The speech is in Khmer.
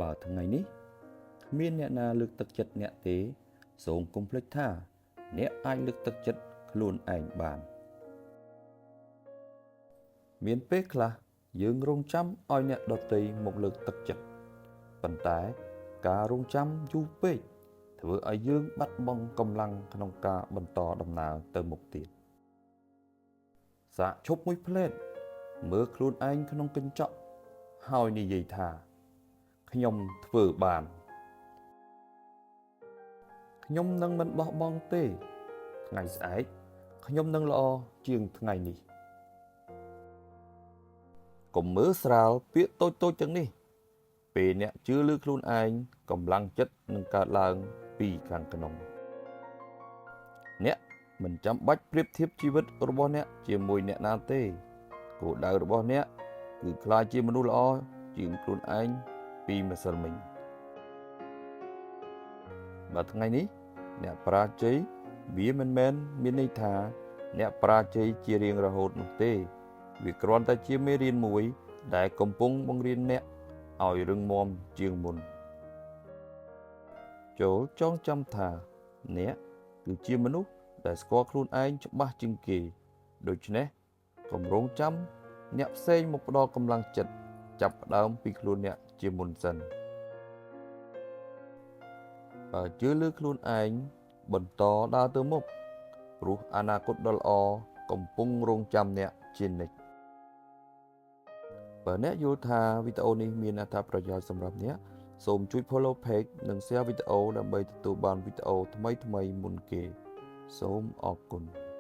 បើថ្ងៃនេះគ្មានអ្នកណាលើកទឹកចិត្តអ្នកទេសូមកុំភ្លេចថាអ្នកអាចលើកទឹកចិត្តខ្លួនឯងបានមានពេលខ្លះយើងរង់ចាំឲ្យអ្នកដទៃមកលើកទឹកចិត្តប៉ុន្តែការរង់ចាំយូរពេកធ្វើឲ្យយើងបាត់បង់កម្លាំងក្នុងការបន្តដំណើរទៅមុខទៀតសាកឈប់មួយភ្លែតមើលខ្លួនឯងក្នុងកញ្ចក់ហើយនិយាយថាខ្ញុំធ្វើបានខ្ញុំនឹងមិនបោះបង់ទេថ្ងៃស្អែកខ្ញុំនឹងល្អជាងថ្ងៃនេះកុំមើលស្រាលពាក្យតូចៗទាំងនេះពេលអ្នកជឿលើខ្លួនឯងកម្លាំងចិត្តនឹងកើតឡើងពីខាងក្នុងអ្នកមិនចាំបាច់ប្រៀបធៀបជីវិតរបស់អ្នកជាមួយអ្នកណាទេគោលដៅរបស់អ្នកគឺក្លាយជាមនុស្សល្អជាងខ្លួនឯងពីម្សិលមិញបើថ្ងៃនេះអ្នកបរាជ័យវាមិនមែនមានន័យថាអ្នកបរាជ័យជារៀងរហូតនោះទេវាគ្រាន់តែជាមេរៀនមួយដែលកំពុងបង្រៀនអ្នកឲ្យរឹងមាំជាងមុនចូលចងចាំថាអ្នកគឺជាមនុស្សដែលស្គាល់ខ្លួនឯងច្បាស់ជាងគេដូច្នេះកុំរងចាំអ្នកផ្សេងមកផ្ដល់កម្លាំងចិត្តចាប់ផ្ដើមពីខ្លួនអ្នកជាមុនសិនបើជឿលើខ្លួនឯងបន្តដើរទៅមុខព្រោះអនាគតដ៏ល្អកំពុងរង់ចាំអ្នកជានិច្ចបើអ្នកយល់ថាវីដេអូនេះមានអត្ថប្រយោជន៍សម្រាប់អ្នកសូមជួយ Follow Page និង Share វីដេអូដើម្បីទទួលបានវីដេអូថ្មីៗមុនគេសូមអរគុណ។